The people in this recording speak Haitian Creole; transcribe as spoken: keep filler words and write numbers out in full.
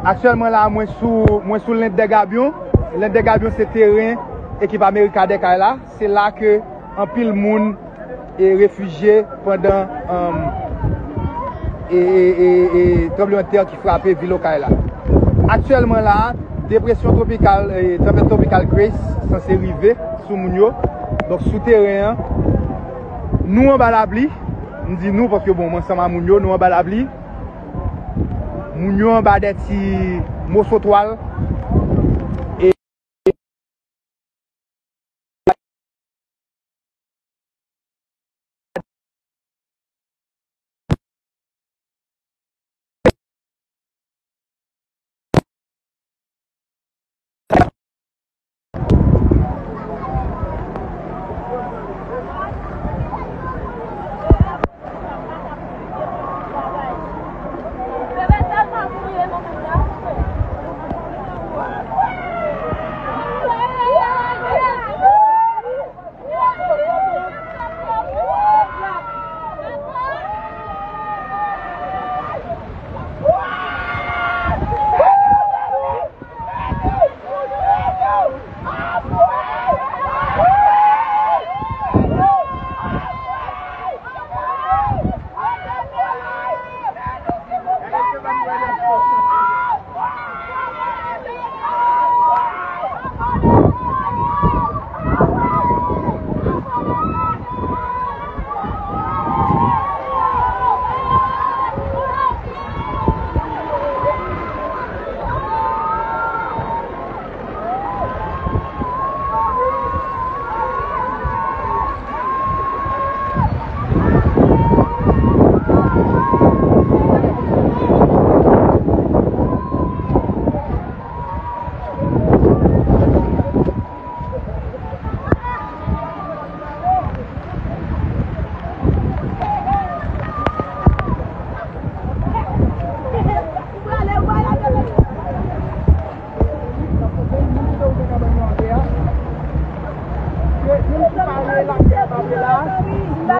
Aktyèlman la, mwen sou, mwen sou Lent dè Gabyon. Lent dè Gabyon se teren ekip America Dèkay la. Se la ke anpil moun e refijye pandan um, e, e, e, e tranblemanntè ki frape vil Okay la. Aktyèlman la, depresyon twopikal, e, tanpèt twopikal Grace sanse rive sou moun yo. Donk sou teren an, nou anba lapli. M di nou paske bon, mwen ansanm a moun yo, nou anba lapli. Moun yo anba de ti moso twal.